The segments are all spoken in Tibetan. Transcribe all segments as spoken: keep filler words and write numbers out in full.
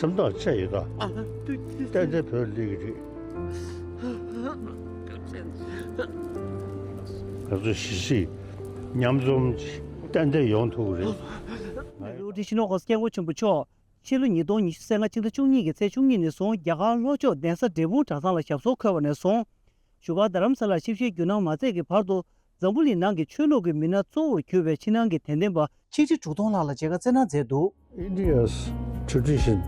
སེམས་ཐག་བཅད་ཡོད་ད། ཏན་ཏན་བོད་སླེབས་ཀྱི་རེད། ང་ཚོ་ཞི་བྱེད་མཉམ་འཛོམས་ཏན་ཏན་ཡོང་ཐུབ་ཀྱི་རེད། བློ་གྲོས་སྤྱི་ནོར་གོང་ས་སྐྱབས་མགོན་ཆེན་པོ་མཆོག་ཕྱི་ལོ་ཉིས་སྟོང་ཉི་ཤུ་རྩ་ལྔ་ཕྱི་ཟླ་བཅུ་གཉིས་ཀྱི་ཚེས་བཅུ་གཉིས་ནས་བཟུང་རྒྱ་གར་ལྷོ་ཕྱོགས་གདན་ས་འབྲས་སྤུངས་གྲྭ་ཚང་ལ་ཞབས་སོར་འཁོད་པ་ནས་བཟུང་བཞུགས་སྒར་རྡ་རམ་ས་ལར་ཆིབས་ཞལ་བསྒྱུར་གནང་མ་ཚད་ཀྱི་བར་དུ་འཛམ་བུ་གླིང་ནང་གི་ཆོས་ལུགས་ཀྱི་མི་སྣ་གཙོ་བོར་གྱུར་པའི་ཕྱི་ནང་གི་དད་ལྡན་པ་ཆིག་ཁྲི་དྲུག་སྟོང་ལྷག་ལ་མཇལ་ཁ་བསྩལ་གནང་མཛད་འདུག། India's tradition,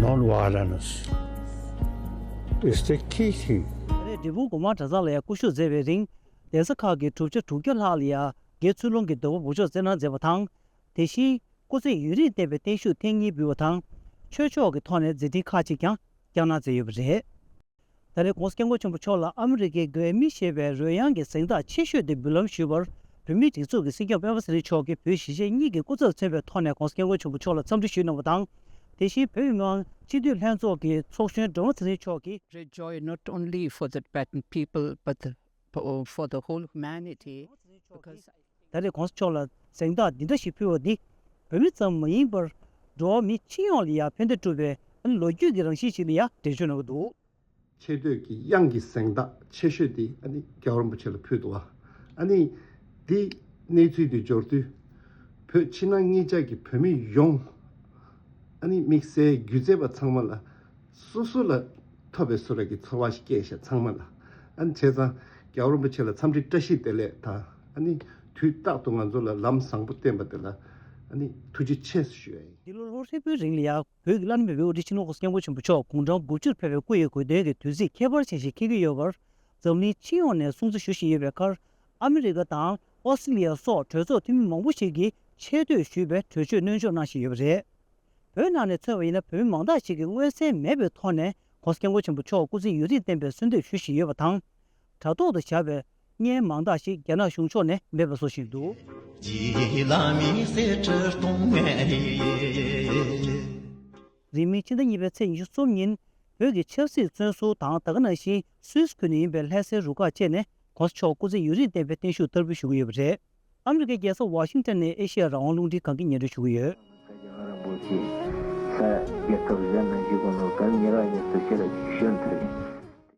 non-violence is the key thing. ད་རེས་འབྲས་སྤུངས་སྒོ་མང་གྲྭ་ཚང་ལ་ཡང་སྐུ་བཞུགས་མཛད་པའི་རིང་གདན་ས་ཁག་གི་གྲུབ་ཆ་དྲུག་བརྒྱ་ལྷག་ལ་ཡང་དགེ་ཚུལ་སློང་གི་འདོད་པ་འབུལ་ཕྱོགས་བསྩལ་གནང་མཛད་པ་དང་། དེ་བཞིན་སྐུ་ཚེ་ཡུན་རིང་བརྟན་པའི་བརྟན་བཞུགས་ཐེངས་གཉིས་འབུལ་བ་དང་། ཆོས་ཕྱོགས་ཀྱི་ཐོག་ནས་མཛད་འཕྲིན་ཁག་ཅིག་ཀྱང་བསྐྱངས་གནང་མཛད་ཡོད་པ་རེད། ད་རེས་ྋགོང་ས་སྐྱབས་མགོན་ཆེན་པོ་མཆོག་ལ་ཨ་མི་རི་ཀའི་གྷི་རེ་མི་ཞེས་པའི་རོལ་དབྱངས་ཀྱི་གཟེངས་རྟགས་ཆེ་ཤོས་དེ་འབུལ་ལམ་ཞུས་པར། བོད་མིའི་སྒྲིག་འཛུགས་ཀྱི་སྲིད་སྐྱོང་སྤེན་པ་ཚེ་རིང་མཆོག་གིས་བོད་གཞིས་བྱེས་གཉིས་ཀྱི་སྐུ་ཚབ་མཚོན་པའི་ཐོག་ནས་ྋགོང་ས་སྐྱབས་མགོན་ཆེན་པོ་མཆོག་ལ་འཚམས་འདྲི་ཞུས་གནང་བ་དང་། དེ་བཞིན་བོད་མི་མང་སྤྱི་འཐུས་ལྷན་ཚོགས་ཀྱི་ཚོགས་གཞོན་སྒྲོལ་མ་ཚེ་རིང་མཆོག་གིས། Rejoice not only for the Tibetan people but the, for the whole humanity. ད་རེས་ྋགོང་ས་མཆོག་ལ་གཟེངས་རྟགས་འདི་འདྲ་ཞིག་ཕུལ་བ་འདི། བོད་མི་ཙམ་མ་ཡིན་པར། འགྲོ་བ་མི་སྤྱི་ཡོངས་ལ་ཡང་ཕན་བདེ་སྒྲུབ་པའི་ལོ་རྒྱུས་ཀྱི་རང་བཞིན་ཞིག་ལ་ཡང་འགྲེལ་བརྗོད་གནང་གི་འདུག། ཆེ་བསྟོད་ཀྱི་དབྱངས་ཀྱི་གཟེངས་རྟགས་ཆེ་ཤོས་དེ་ཨ་ནི་རྒྱལ་བ་རིན་པོ་ཆེ་ལ་ཕུལ་འདུག་བ། ཨ་ནི་འདི་གནས་ཚུལ་འདི་འབྱོར་དུས། བོད་ཕྱི་ནང་གཉིས་ཆར་གྱི་བོད་མི་ཡོངས་ཨ་ནི་དམིགས་བསལ་སྒྱུ་རྩལ་པ་ཚང་མ་ལ། སོ་སོ་ལ་ཐོབ་པའི་བཟོ་འདྲ་གི་ཚོར་བ་ཞིག་སྐྱེས་ཤག་ཚང་མ་ལ། ཨ་ནི་བྱས་ཙང་རྒྱལ་བ་རིན་པོ་ཆེ་ལ་འཚམས་འདྲི་བཀྲ་ཤིས་བདེ་ལེགས་དང་། ཨ་ནི་དུས་རྟག་ཏུ་ང་ཚོ་ལ་ལམ་བཟང་པོ་བསྟན་པ་དེ་ལ་ཨ་ནི་ཐུགས་རྗེ་ཆེ་ཞུ་ཡ་ཡིན། འདི་ལོ་ལོ་ཧྲིལ་པོའི་རིང་ལ་ཡང་བོད་ཀྱི་བླ་ན་མེད་པའི་དབུ་ཁྲིད་སྤྱི་ནོར་ྋགོང་ས་སྐྱབས་མགོན་ཆེན་པོ་མཆོག་དགུང་གྲངས་དགུ་བཅུར་ཕེབས་པའི་སྐུ་ཡི་གོ་སྟོན་གྱི་དུས་ཚིགས་ཁྱད་པར་ཅན་ཞིག་འཁེལ་གྱི་ཡོད་པར། འཛམ་གླིང་སྤྱི་ཡོངས་ནས་སྲུང་བརྩི་ཞུ་བཞིན་ཡོད་པའི་ཁར། ཨ་མི་རི་ཀ་དང་ཨོ་སི་ཀྲི་ལི་ཡ་སོགས་གྲོས་ཚོགས་འཐུས་མི་མང་པོ་ཞིག་གིས་ཆེ་བསྟོད་ཞུས་པའི་གྲོས་ཆོད་སྣོན་འཇོག་གནང་བཞིན་ཡོད་པ་རེད། བོད་ནང་ནས་མཚོན་པ་ཡིན་ན། བོད་མི་མང་དག་ཞིག་གིས་མངོན་གསལ་མེད་པའི་ཐོག་ནས་ྋགོང་ས་སྐྱབས་མགོན་ཆེན་པོ་མཆོག་སྐུ་ཚེ་ཡུན་རིང་བརྟན་པའི་གསོལ་འདེབས་ཞུ་བཞིན་ཡོད་པ་དང་། དྲ་ཐོག་ཏུ་བཞག་པའི་བརྙན་མང་དག་ཞིག་རྒྱ་ནག་གཞུང་ཕྱོགས་ནས་མེད་པ་བཟོ་བཞིན་འདུག། རྗེ་བླ་མའི་གསེར་ཁྲིར་གཏོང་ངེས་རེད། རིང་མིན་ཕྱི་ཟླ་གཉིས་པའི་ཚེས་ཉི་ཤུ་རྩ་གསུམ་ཉིན། བོད་ཀྱི་ཆབ་སྲིད་བཙོན་ཟུར་དང་། ད་ག་ནང་བཞིན་སུད་སི་ཁུལ་ནས་ཡིན་པའི་ལྷ་སའི་རུ་ཁག་བཅས་ནས་ྋགོང་ས་མཆོག་སྐུ་ཚེ་ཡུན་རིང་བརྟན་པའི་བརྟན་བཞུགས་བསྟར་འབུལ་ཞུ་གི་ཡོད་པ་རེད། ཨ་མི་རི་ཀའི་རྒྱལ་ས་ཝ་ཤིང་ཊོན་ནས་ཨེ་ཤེ་ཡ་རང་དབང་རླུང་འཕྲིན་ཁང་གིས་སྙན་སྒྲོན་ཞུ་གི་ཡོད། རྒྱལ་བ་རིན་པོ་ཆེ་ས་རྒྱལ་ཁབ་གཞན་ནང་བཞུགས་གོ་ནོ་གང་ཉེ་ར་ཉེ་དུ་ཤེས་ར་ཅིག་ཤོད་ཐུབ་ཡིན།